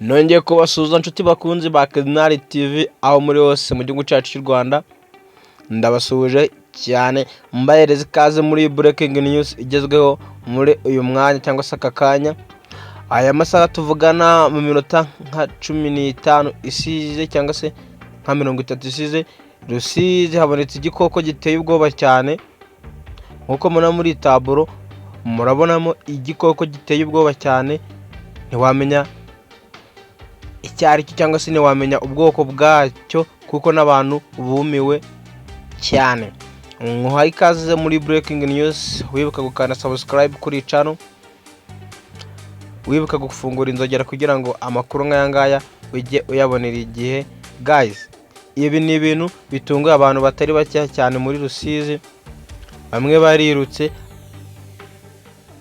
Nongeye kubasuhuza, nshuti bakunzi ba Cardinal TV, aho muri hose mu gihugu cyacu cy'u Rwanda. Ndabasuhuje cyane, mbahereza ikaze muri breaking news igezweho muri uyu mwanya cyangwa se aka kanya, aya masaha tuvugana, mu minota nka 15 isize cyangwa se nka 30 isize. Rusizi habonetse igikoko giteye ubwoba cyane. Nk'uko mubona muri taburo, murabonamo igikoko giteye ubwoba cyane, ntiwamenya icyo ari cyo cyangwa se ntiwamenya ubwoko bwacyo, kuko n'abantu bumiwe cyane. Nkuhaye ikaze muri breaking news. Wibuka gukanda subscribe kuri channel, wibuka gufungura inzogera kugira ngo amakuru nk'aya ngaya ujye uyabonera igihe. Guys, ibi ni ibintu bitunguye abantu batari bake cyane muri Rusizi. Bamwe barirutse,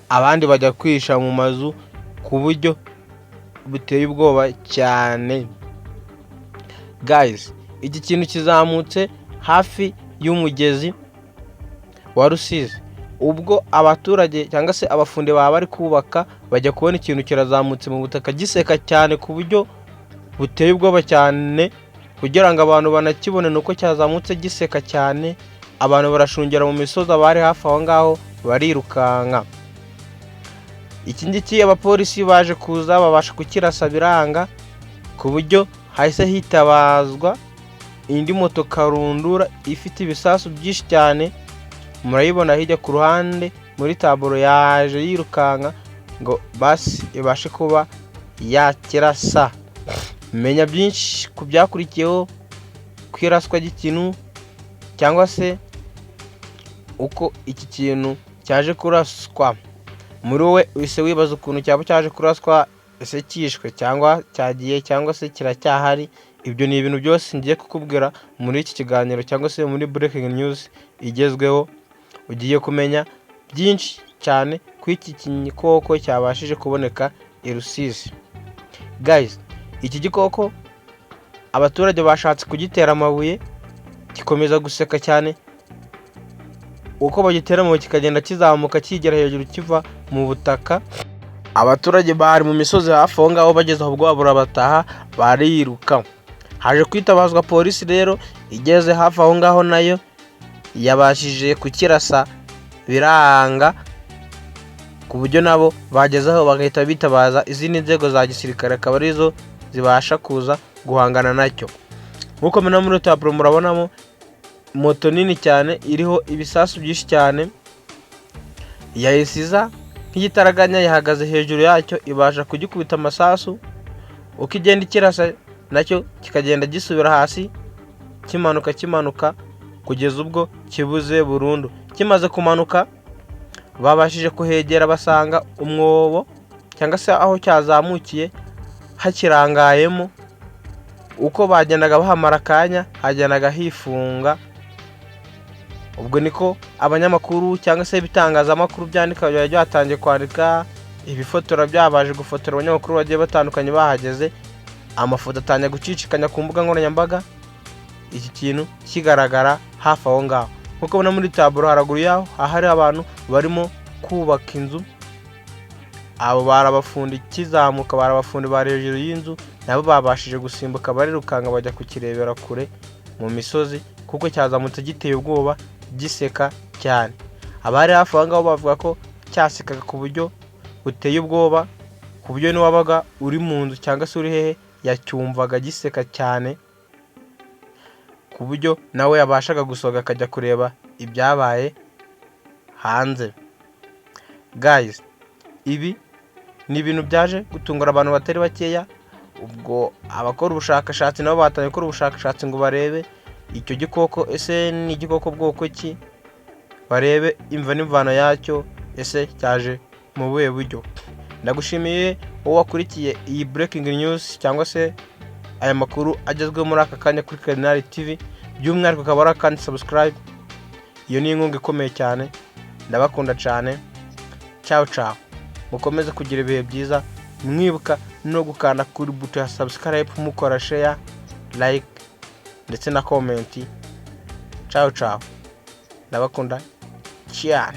abandi bajya kwihisha mu mazu ku buryo buteye ubwoba cyane. Guys, iki kintu kizamutse hafi y'umugezi wa Rusizi, ubwo abaturage cyangwa se abafundi baba bari kubaka, bajya kubona ikintu kirazamutse mu butaka giseka cyane ku buryo buteye ubwoba cyane. Kugira ngo abantu banakibone ni uko cyazamutse giseka cyane. Abantu barashungera mu misozi, abari hafi aho ngaho barirukanka. Iki ngiki abapolisi baje kuza babasha kukirasa biranga, ku buryo hahise hitabazwa indi moto karundura ifite ibisasu byinshi cyane. Murayibona hirya ku ruhande muri taburo, yaje yirukanka ngo basi ibashe kuba yakirasa. Menya byinshi ku byakurikiyeho ku iraswa ry'ikintu cyangwa se uko iki kintu cyaje kuraswa. Muri wowe uhise wibaza ukuntu cyaba cyaje kuraswa. Ese cyishwe cyangwa cyagiye cyangwa se kiracyahari? Ibyo ni ibintu byose ngiye kukubwira muri iki kiganiro cyangwa se muri breaking news igezweho. Ugiye kumenya byinshi cyane ku iki gikoko cyabashije kuboneka i Rusizi. Guys, iki gikoko abaturage bashatse kugitera amabuye, gikomeza guseka cyane. Uko bagitera amabuye kikagenda kizamuka, kigera hejuru kiva mu butaka. Abaturage bari mu misozi hafi aho ngaho bageze aho ubwoba burabataha, bariruka. Haje kwitabazwa polisi rero, igeze hafi aho ngaho nayo yabashije kukirasa biranga, ku buryo nabo bagezeho bagahita bitabaza izindi nzego za gisirikare, akaba arizo zibasha kuza guhangana nacyo. Nk'uko mubona muri taburo, murabonamo moto nini cyane iriho ibisasu byinshi cyane, yahise iza nk'igitaraganya, yahagaze hejuru yacyo, ibasha kugikubita amasasu. Uko igenda ikirasa nacyo kikagenda gisubira hasi, kimanuka, kimanuka, kugeza ubwo kibuze burundu. Kimaze kumanuka, babashije kuhegera, basanga umwobo cyangwa se aho cyazamukiye hakirangayemo. Uko bagendaga bahamara akanya, hagendaga hifunga. Ubwo niko abanyamakuru cyangwa se ibitangazamakuru byandika byari byatangiye kwandika, ibifotora byabaje gufotora, abanyamakuru bagiye batandukanye bahageze, amafoto atangiye gucicikanya ku mbuga nkoranyambaga, iki kintu kigaragara hafi aho ngaho. Nk'uko ubona muri taburo, haraguru yaho ahari abantu barimo kubaka inzu. Abo barabafundi, kizamuka barabafundi bari hejuru y'inzu, nabo babashije gusimbuka, barirukanka, bajya kukirebera kure mu misozi, kuko cyazamutse giteye ubwoba, giseka cyane. Abari hafi aho ngaho bavuga ko cyasekaga ku buryo buteye ubwoba, ku buryo n'uwabaga uri mu nzu cyangwa se uri hehe yacyumvaga giseka cyane, ku buryo nawe yabashaga gusohoka akajya kureba ibyabaye hanze. Guys, ibi ni ibintu byaje gutungura abantu batari bakeya. Ubwo abakora ubushakashatsi nabo batangiye gukora ubushakashatsi ngo barebe icyo gikoko ese ni igikoko bwoko ki, barebe imva n'imvano yacyo, ese cyaje mu buhe buryo. Ndagushimiye wowe wakurikiye iyi breaking news cyangwa se aya makuru agezweho muri aka kanya kuri Cardinal TV, by'umwihariko ukaba warakandi subscribe. Iyo ni inkunga ikomeye cyane. Ndabakunda cyane. Ciao ciao, mukomeze kugira ibihe byiza, mwibuka no gukanda kuri buto ya subscribe, mukora share, like ndetse na comment. Ciao ciao, ndabakunda cyane.